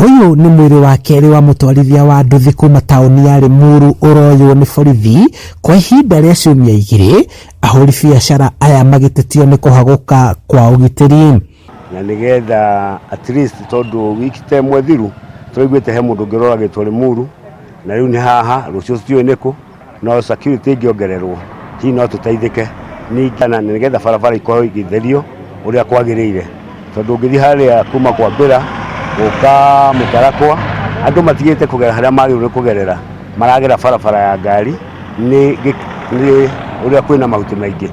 Ũyũ nĩ mwĩrĩ wa kerĩ wa mũtwarithia wa nduthi kuma taũni ya Limuru ũroywo nĩ borithi kwa ihinda rĩa ciumia igĩrĩ, ahũri biacara aya magĩtetio nĩ kũhagũka kwa ũgitĩri. Na nĩgetha at least tondũ wiki ta ĩmwe thiru tũraiguĩte he mũndũ ũngĩ ũroragĩtwo Limuru na rĩu nĩ haha, rũciũ tũtiũĩ nĩkũ, no security ĩngĩongererwo hihi no tũteithĩke. Ningĩ na nĩgetha barabara ikorwo igĩtherio ũrĩa kwagĩrĩire, tondũ ũngĩthiĩ harĩa kuma kwa Mbĩra gũka Mũtarakwa, andũ matigĩte kũgera harĩa magĩrĩirwo nĩ kũgerera, maragera barabara ya ngari nĩ ũrĩa kwĩna mahuti maingĩ.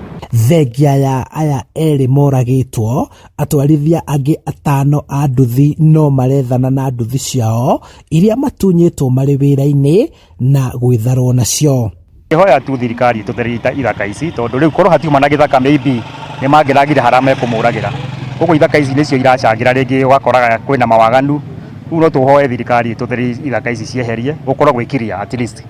Thengia ya aya erĩ moragĩtwo, atwarithia angĩ atano a nduthi no marethana na nduthi ciao iria matunyĩtwo marĩ wĩra-inĩ na gwĩtharwo nacio. Hoya tu thirikari ĩtũtherie ithaka ici, tondũ rĩu korwo hatiuma na gĩthaka, maybe nĩ mangĩragire harĩa mekũmũragĩra. Koguo ithaka ici nĩcio iracangĩra rĩngĩ ũgakoraga kwĩna mawaganu. Rĩu no tũhoe thirikari ĩtũtherie ithaka ici, cieherie gũkorwo gwĩ clear at least.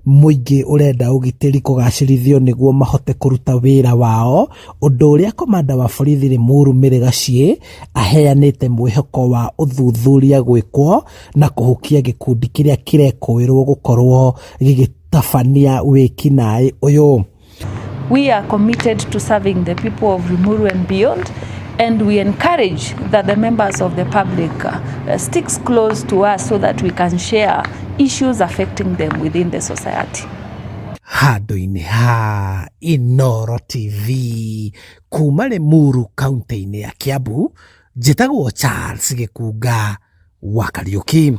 Mũingĩ ũrenda ũgitĩri kũgacĩrithio nĩguo mahote kũruta wĩra wao, ũndũ ũrĩa komanda wa borithi Limuru Mary Gachie aheanĩte mwĩhoko wa ũthuthuria gwĩkwo na kũhukia gĩkundi kĩrĩa kĩrekũĩrwo gũkorwo gĩgĩtabania wĩkinaĩ ũyũ. We are committed to serving the people of Limuru and beyond, and we encourage that the members of the public sticks close to us so that we can share issues affecting them within the society. Handũ-inĩ ha Inooro TV kuma Limuru kaunti-inĩ ya Kiambu, njĩtagwo Charles Gĩkunga wa Kariũki.